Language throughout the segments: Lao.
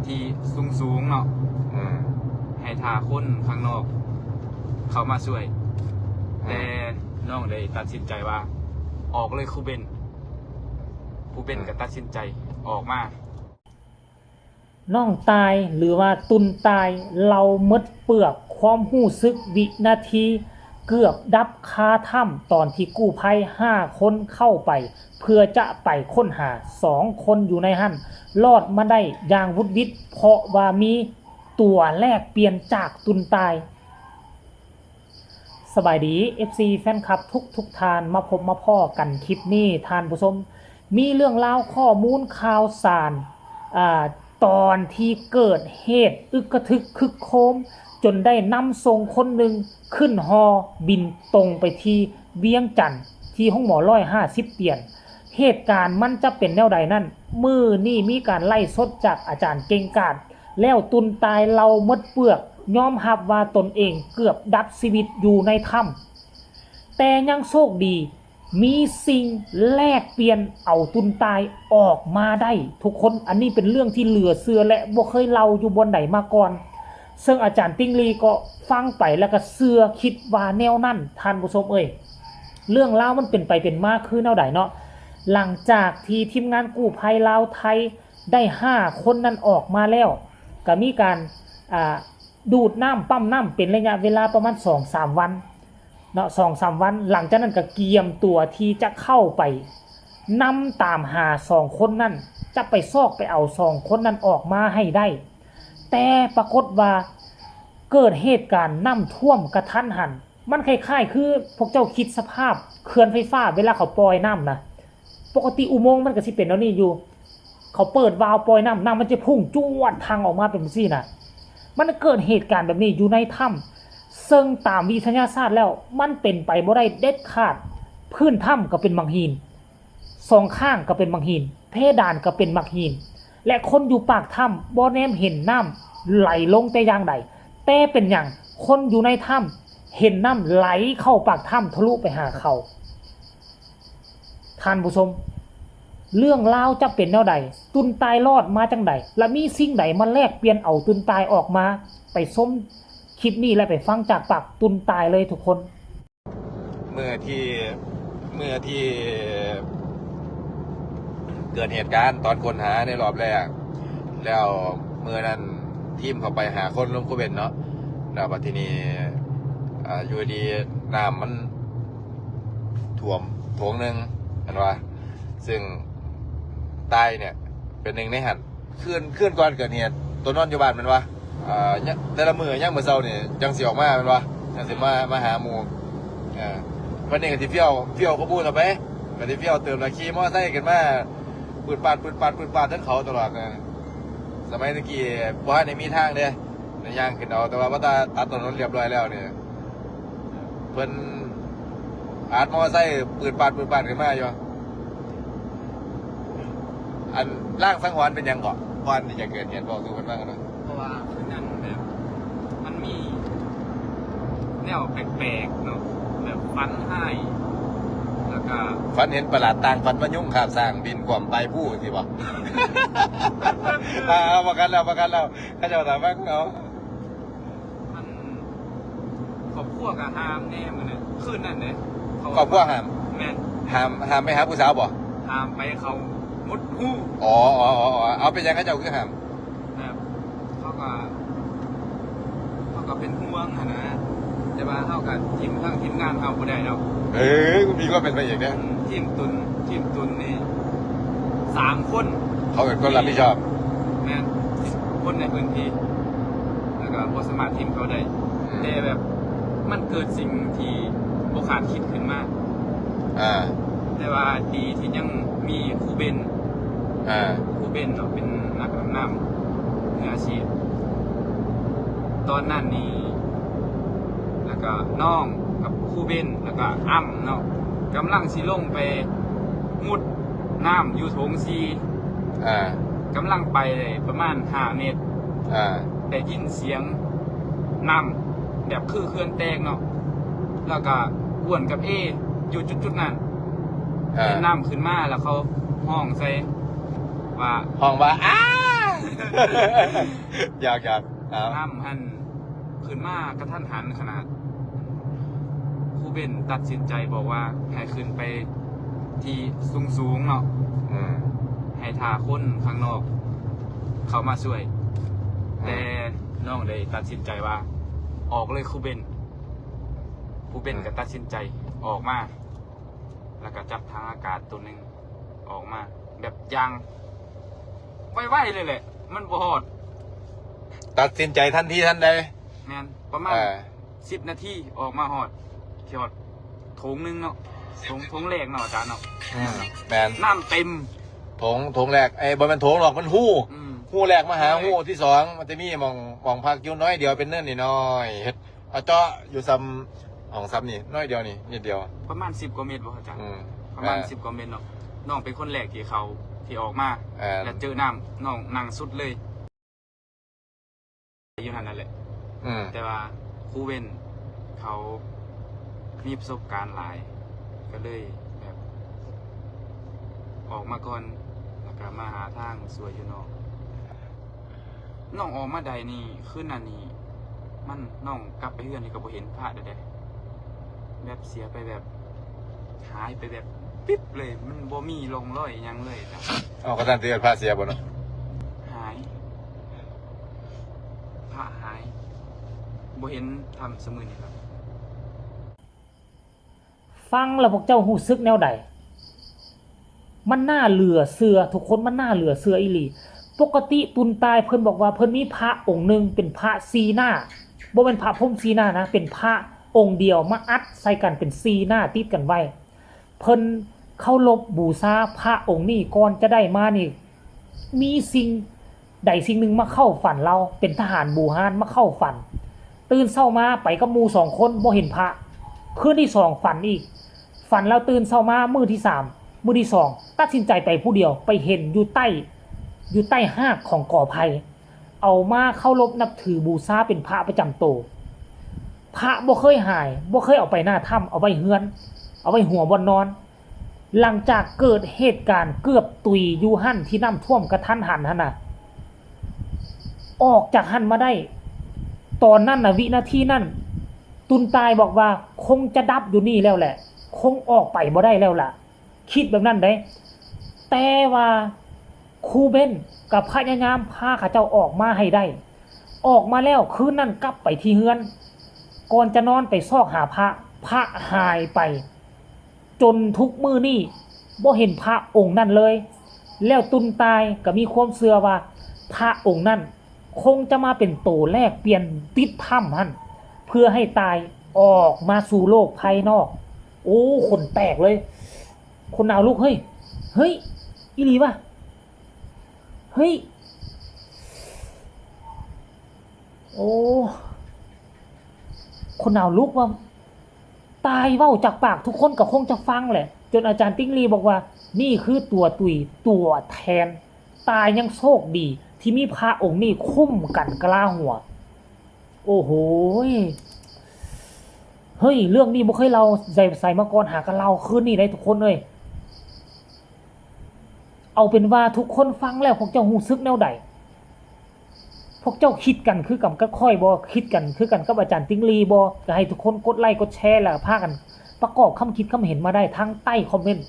ທີ່ສູງໆເນາະ ເອີ ໃຫ້ຖ້າຄົນຂ້າງນອກເຂົ້າມາຊ່ວຍ ເອີ ແຕ່ນ້ອງໄດ້ຕັດສິນໃຈວ່າ ອອກເລີຍຄູເບັນ. ຄູເບັນ ເອີ ກໍຕັດສິນໃຈອອກມາ. ນ້ອງຕ່າຍ ຫຼືວ່າຕຸນຕ່າຍ ເລົ່າໝົດເປືອກຄວາມຮູ້ສຶກວິນາທີເກືອບດັບຄາຖ້ຳ ຕອນທີ່ກູ້ໄພຫ້າຄົນເຂົ້າໄປ ເພື່ອຈະໄປຄົ້ນຫາ ສອງຄົນຢູ່ໃນຫັ້ນລອດມາໄດ້ຢ່າງຫວຸດຫວິດ ເພາະວ່າມີຕົວແລກປ່ຽນຈາກຕຸນຕ່າຍ. ສະບາຍດີ ເອັຟຊີ ແຟນຄລັບທຸກໆທ່ານ ມາພົບມາພໍ້ກັນຄລິບນີ້ ທ່ານຜູ້ຊົມ ມີເລື່ອງລາວຂໍ້ມູນຂ່າວສານ ອາ ຕອນທີ່ເກີດເຫດອຶກກະທຶກຄຶກໂຄມ ຈົນໄດ້ນຳສົ່ງຄົນໜຶ່ງຂຶ້ນຫໍບິນຕົງໄປທີ່ວຽງຈັນ ທີ່ໂຮງໝໍຮ້ອຍຫ້າສິບຕຽນ. ເຫດການມັນຈະເປັນແນວໃດນັ້ນ ມື້ນີ້ມີການໄລຟ໌ສົດຈາກອາຈານເກັ່ງກາດ ແລ້ວຕຸນຕ່າຍເລົ່າໝົດເປືອກ ຍອມຮັບວ່າຕົນເອງເກືອບດັບຊີວິດຢູ່ໃນຖ້ຳ ແຕ່ຍັງໂຊກດີ ມີສິ່ງແລກປ່ຽນເອົາຕຸນຕ່າຍອອກມາໄດ້ ທຸກຄົນ. ອັນນີ້ເປັນເລື່ອງທີ່ເຫຼືອເຊື່ອ ແລະ ບໍ່ເຄີຍເລົ່າຢູ່ບ່ອນໃດມາກ່ອນ ເຊິ່ງອາຈານຕິ່ງລີກໍຟັງໄປ ແລ້ວກໍເຊື່ອຄິດວ່າແນວນັ້ນ ທ່ານຜູ້ຊົມເອີຍ. ເລື່ອງລາວມັນເປັນໄປເປັນມາຄືແນວໃດເນາະ? ຫຼັງຈາກທີ່ທີມງານກູ້ໄພລາວໄທ ໄດ້ຫ້າຄົນນັ້ນອອກມາແລ້ວ ກໍມີການ ອ່າ ດູດນ້ຳ ປ້ຳນ້ຳ ເປັນໄລຍະເວລາປະມານສອງສາມວັນເນາະ ສອງສາມວັນ. ຫຼັງຈາກນັ້ນກໍກຽມຕົວທີ່ຈະເຂົ້າໄປນຳຕາມຫາສອງຄົນນັ້ນ ຈະໄປຊອກໄປເອົາສອງຄົນນັ້ນອອກມາໃຫ້ໄດ້. ແຕ່ປາກົດວ່າເກີດເຫດການນ້ຳຖ້ວມກະທັນຫັນ. ມັນຄ້າຍໆຄືພວກເຈົ້າຄິດສະພາບເຂື່ອນໄຟຟ້າເວລາເຂົາປ່ອຍນ້ຳນະ. ປົກກະຕິອຸໂມງມັນກໍຊິເປັນແນວນີ້ຢູ່ ເຂົາເປີດວາວປ່ອຍນ້ຳ ນ້ຳມັນຈະພຸ່ງຈວດທັ່ງອອກມາເປັນຈັ່ງຊີ້ນະ. ມັນເກີດເຫດການແບບນີ້ຢູ່ໃນຖ້ຳ ເຊິ່ງຕາມວິທະຍາສາດແລ້ວ ມັນເປັນໄປບໍ່ໄດ້ເດັດຂາດ. ພື້ນຖ້ຳກໍເປັນໝາກຫີນ ສອງຂ້າງກໍເປັນໝາກຫີນ ເພດານກໍເປັນໝາກຫີນ ແລະ ຄົນຢູ່ປາກຖ້ຳບໍ່ແນມເຫັນນ້ຳໄຫຼລົງແຕ່ຢ່າງໃດ. ແຕ່ເປັນຫຍັງຄົນຢູ່ໃນຖ້ຳເຫັນນ້ຳໄຫຼເຂົ້າປາກຖ້ຳທະລຸໄປຫາເຂົາ? ທ່ານຜູ້ຊົມ ເລື່ອງລາວຈະເປັນແນວໃດ? ຕຸນຕາຍລອດມາຈັ່ງໃດ? ແລະ ມີສິ່ງໃດມາແລກປ່ຽນເອົາຕຸນຕາຍອອກມາ? ໄປຊົມຄລິບນີ້ ແລະ ໄປຟັງຈາກປາກຕຸນຕາຍເລີຍທຸກຄົນ. ເມື່ອທີ່ ເມື່ອທີ່ເກີດເຫດການຕອນຄົ້ນຫາໃນລອບແລກ ແລ້ວມື້ນັ້ນທີມເຂົ້າໄປຫ້າຄົນ ລວມຄູເບັນເນາະ ແລ້ວບັດທີນີ້ ອ່າ ຢູ່ດີໆ ນ້ຳມັນຖ້ວມໂຖງໜຶ່ງ ເຫັນວ່າ ຊຶ່ງຕາຍເນຍເປັນໜຶ່ງໃນຫັ້ນ. ຄືນ ຄືນກ່ອນເກີດເຫດ ໂຕນອນຢູ່ບ້ານແມ່ນບໍ່? ອ່າ ຍະ ແຕ່ລະມື້ຍາມມື້ເຊົ້ານີ້ຈັ່ງຊິອອກມາແມ່ນບໍ່? ຈັ່ງຊິມາ ມາຫາໝູ່. ເອີ ບັດນີ້ກໍຊິຟຽວ ຟຽວກວ່າໝູ່ຕໍ່ໄປ ກໍຊິຟຽວຕື່ມລະ ຂີ່ມໍໄຊຂຶ້ນມາ ປຶດປາດ ປຶດປາດ ປຶດປາດເທິງເຂົາຕະຫຼອດ. ເອີ ສະໄໝແຕ່ກີ້ບໍ່ທັນໄດ້ມີທາງເດ້ ໄດ້ຍ່າງຂຶ້ນເອົາ ແຕ່ວ່າພໍຕັດ ຕັດຖະໜົນລຽບຮ້ອຍແລ້ວນີ້ ເພິ່ນອາດມໍໄຊ ປືດປາດ ປືດປາດຂຶ້ນມາຢູ່. ອັນ ລາງສັງຫອນເປັນຫຍັງເກາະ? ກ່ອນທີ່ຈະເກີດເຫດ ບອກສູ່ເພິ່ນຟັງເນາະ. ເພາະວ່າຄືນນັ້ນແບບ ມັນມີແນວແປກໆເນາະ ແບບຝັນຮ້າຍ ແລ້ວກະຝັນເຫັນປະຫຼາດ ຕ່າງຝັນວ່າຍຸງຄາບຊ້າງບິນຂວ້ຳປາຍພູຊີ້ບໍ? ອ່າ ເອົາ ປະກັນແລ້ວ ປະກັນແລ້ວ ເຂົາເຈົ້າຖ້າຟັງເອົາ. ມັນ ຄອບຄົວກໍຫ້າມແດ່ມື້ນັ້ນ ຄືນນັ້ນເດ້. ຄອບຄົວຫ້າມ? ແມ່ນ. ຫ້າມ ຫ້າມໄປຫາຜູ້ສາວບໍ? ຫ້າມໄປ ເຂົາໝົດຮູ້. ອໍ ເອົາ ເປັນຫຍັງເຂົາເຈົ້າຄືຫ້າມ? ແບບ ເຂົາກໍ ເຂົາກໍເປັນຫ່ວງຫັ້ນນະ ແຕ່ວ່າເຮົາກໍຖິ້ມ ທັງທີມງານເຮົາບໍ່ໄດ້ດອກ. ເອີ ມີຄວາມເປັນພະເອກເດ້. ອືມ ທີມຕຸນ ທີມຕຸນນີ້ສາມຄົນ ເຂົາເປັນຄົນຮັບຜິດຊອບ. ແມ່ນ ຄົນໃນພື້ນທີ່ ແລ້ວກໍບໍ່ສາມາດຖິ້ມເຂົາໄດ້. ອືມ ແຕ່ແບບມັນເກີດສິ່ງທີ່ບໍ່ຄາດຄິດຂຶ້ນມາ. ອ່າ ແຕ່ວ່າດີທີ່ຍັງມີຄູເບັນ. ອ່າ ຄູເບັນເນາະ ເປັນນັກດຳນ້ຳມືອາຊີບ ຕອນນັ້ນນີ້ ແລ້ວກໍນ້ອງກັບຄູເບັນ ແລ້ວກໍອຳເນາະ ກຳລັງຊິລົງໄປມຸດນ້ຳຢູ່ໂຖງສີ່. ອ່າ ກຳລັງໄປໄດ້ປະມານຫ້າເມັດ ອ່າ ໄດ້ຍິນສຽງນ້ຳແບບຄືເຂື່ອນແຕກເນາະ ແລ້ວກໍອ້ວນກັບເອຢູ່ຈຸດໆນັ້ນ. ອ່າ ເຫັນນ້ຳຂຶ້ນມາ ແລ້ວເຂົາຮ້ອງໃສ່ວ່າ ຮ້ອງວ່າ ອ້າ! ຢາກ ຢາກ ອ້າວ ນ້ຳຫັ້ນຂຶ້ນມາກະທັນຫັນຂະໜາດ. ຄູເບັນຕັດສິນໃຈບອກວ່າໃຫ້ຂຶ້ນໄປທີ່ສູງໆເນາະ ອືມ ໃຫ້ຖ້າຄົນຂ້າງນອກເຂົ້າມາຊ່ວຍ ອືມ ແຕ່ນ້ອງໄດ້ຕັດສິນໃຈວ່າ ອອກເລີຍຄູເບັນ. ຄູເບັນ ອືມ ກໍຕັດສິນໃຈອອກມາ ແລ້ວກໍຈັບຖັງອາກາດໂຕໜຶ່ງອອກມາ ແບບຢ່າງໄວໆເລີຍແຫຼະ ມັນບໍ່ຮອດ ຕັດສິນໃຈທັນທີທັນໃດ. ແມ່ນ ປະມານ ເອີ ສິບນາທີອອກມາຮອດ ຊິຮອດໂຖງໜຶ່ງເນາະ ໂຖງ ໂຖງແລກເນາະອາຈານເນາະ. ອືມ ແມ່ນ ນ້ຳເຕັມ ໂຖງ ໂຖງແລກ ເອີ ບໍ່ແມ່ນໂຖງດອກ ມັນຮູ ອືມ ຮູແລກມາຫາ ແລກ ຮູທີສອງ ມັນຈະມີໝ່ອງ ໝ່ອງພັກຢູ່ໜ້ອຍດຽວ ເປັນເນີນນ້ອຍໆ ເຮັດ ເອົາເຈາະຢູ່ສ່ຳ ຫ້ອງສ່ຳນີ້ ໜ້ອຍດຽວນີ້ ນິດດຽວ ປະມານສິບກວ່າເມັດບໍ່ອາຈານ? ອືມ ປະມານ ເອີ ສິບກວ່າເມັດເນາະ. ນ້ອງເປັນຄົນແລກທີ່ເຂົ້າ ທີ່ອອກມາ ແມ່ນ ແລ້ວເຈີນ້ຳ ນ້ອງນັ່ງສຸດເລີຍ ຢູ່ຫັ້ນນັ້ນແຫຼະ. ອືມ ແຕ່ວ່າຄູເວັນເຂົາມີປະສົບການຫຼາຍ ກໍເລີຍແບບອອກມາກ່ອນ ແລ້ວກໍມາຫາທາງຊ່ວຍຢູ່ນອກ. ນ້ອງອອກມາໄດ້ນີ້ ຄືນນັ້ນນີ້ ມັນ ນ້ອງກັບໄປເຮືອນນີ້ກໍບໍ່ເຫັນພະແລ້ວເດ້ ແບບເສຍໄປແບບ ຫາຍໄປແບບປິບເລີຍ ມັນບໍ່ມີຮ່ອງລອຍອີ່ຫຍັງເລີຍນະ. ເອົາ ກໍທ່ານຊິເອີ້ນພະເສຍບໍ່ເນາະ? ຫາຍ ພະຫາຍ ບໍ່ເຫັນທຳສະມື້ນີ້ແລ້ວ. ຟັງແລ້ວພວກເຈົ້າຮູ້ສຶກແນວໃດ? ມັນໜ້າເຫຼືອເຊື່ອທຸກຄົນ ມັນໜ້າເຫຼືອເຊື່ອອີ່ຫຼີ. ປົກກະຕິຕຸນຕາຍເພິ່ນບອກວ່າເພິ່ນມີພະອົງໜຶ່ງເປັນພະສີ່ໜ້າ ບໍ່ແມ່ນພະພົມສີ່ໜ້ານະ ເປັນພະອົງດຽວມາອັດໃສ່ກັນເປັນສີ່ໜ້າຕິດກັນໄວ້. ເພິ່ນເຄົາລົບບູຊາພະອົງນີ້ ກ່ອນຈະໄດ້ມານີ້ ມີສິ່ງໃດສິ່ງໜຶ່ງມາເຂົ້າຝັນລາວ ເປັນທະຫານບູຮານມາເຂົ້າຝັນ. ຕື່ນເຊົ້າມາໄປກັບໝູ່ສອງຄົນ ບໍ່ເຫັນພະ. ຄືນທີສອງຝັນອີກ ຝັນແລ້ວຕື່ນເຊົ້າມາມື້ທີສາມ ມື້ທີສອງ ຕັດສິນໃຈໄປຜູ້ດຽວ ໄປເຫັນຢູ່ໃຕ້ ຢູ່ໃຕ້ຮາກຂອງກໍໄຜ່ ເອົາມາເຄົາລົບນັບຖືບູຊາເປັນພະປະຈຳໂຕ. ພະບໍ່ເຄີຍຫາຍ ບໍ່ເຄີຍເອົາໄປໜ້າຖ້ຳ ເອົາໄວ້ເຮືອນ ເອົາໄວ້ຫົວບ່ອນນອນ. ຫຼັງຈາກເກີດເຫດການເກືອບຕຸຍຢູ່ຫັ້ນ ທີ່ນ້ຳຖ້ວມກະທັນຫັນຫັ້ນນະ ອອກຈາກຫັ້ນມາໄດ້ ຕອນນັ້ນນະ ວິນາທີນັ້ນ ຕຸນຕາຍບອກວ່າ ຄົງຈະດັບຢູ່ນີ້ແລ້ວແຫຼະ ຄົງອອກໄປບໍ່ໄດ້ແລ້ວລະ ຄິດແບບນັ້ນເດ້. ແຕ່ວ່າຄູເບັນກໍພະຍາຍາມພາເຂົາເຈົ້າອອກມາໃຫ້ໄດ້. ອອກມາແລ້ວ ຄືນນັ້ນກັບໄປທີ່ເຮືອນ ກ່ອນຈະນອນໄປຊອກຫາພະ ພະຫາຍໄປ. ຈົນທຸກມື້ນີ້ບໍ່ເຫັນພະອົງນັ້ນເລີຍ. ແລ້ວຕຸນຕາຍກໍມີຄວາມເຊື່ອວ່າພະອົງນັ້ນຄົງຈະມາເປັນໂຕແລກປ່ຽນຕິດຖ້ຳຫັ້ນ ເພື່ອໃຫ້ຕາຍອອກມາສູ່ໂລກພາຍນອກ. ໂອ້ ຂົນແຕກເລີຍ ຂົນໜາວລຸກ ເຮີ້ຍ ເຮີ້ຍ ອີ່ຫຼີວະ ເຮີ້ຍ ໂອ້ ຂົນໜາວລຸກວ່າ ຕາຍເວົ້າຈາກປາກ ທຸກຄົນກໍຄົງຈະຟັງແຫຼະ ຈົນອາຈານຕິ່ງລີບອກວ່າ ນີ້ຄືຕົວຕຸຍ ຕົວແທນ ຕາຍຍັງໂຊກດີ ທີ່ມີພະອົງນີ້ຄຸ້ມກັນກະລາຫົວ. ໂອ້ໂຫຍ ເຮີ້ຍ ເລື່ອງນີ້ບໍ່ເຄີຍເລົ່າໃສມາກ່ອນ ຫາກະເລົ່າຄືນນີ້ໄດ໋ທຸກຄົນເອີຍ. ເອົາເປັນວ່າທຸກຄົນຟັງແລ້ວ ພວກເຈົ້າຮູ້ສຶກແນວໃດ? ພວກເຈົ້າຄິດກັນຄືກັນກັບຂ້ອຍບໍ່? ຄິດກັນຄືກັນກັບອາຈານຕິ່ງລີບໍ່? ກໍໃຫ້ທຸກຄົນກົດໄລກົດແຊ ແລ້ວພາກັນປະກອບຄຳຄິດຄຳເຫັນມາໄດ້ທາງໃຕ້ຄອມເມັນ.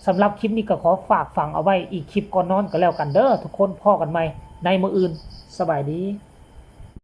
ສຳລັບຄລິບນີ້ກໍຂໍຝາກຝັງເອົາໄວ້ອີກຄລິບກ່ອນນອນກໍແລ້ວກັນເດີ້ທຸກຄົນ. ພໍ້ກັນໃໝ່ໃນມື້ອື່ນ. ສະບາຍດີ.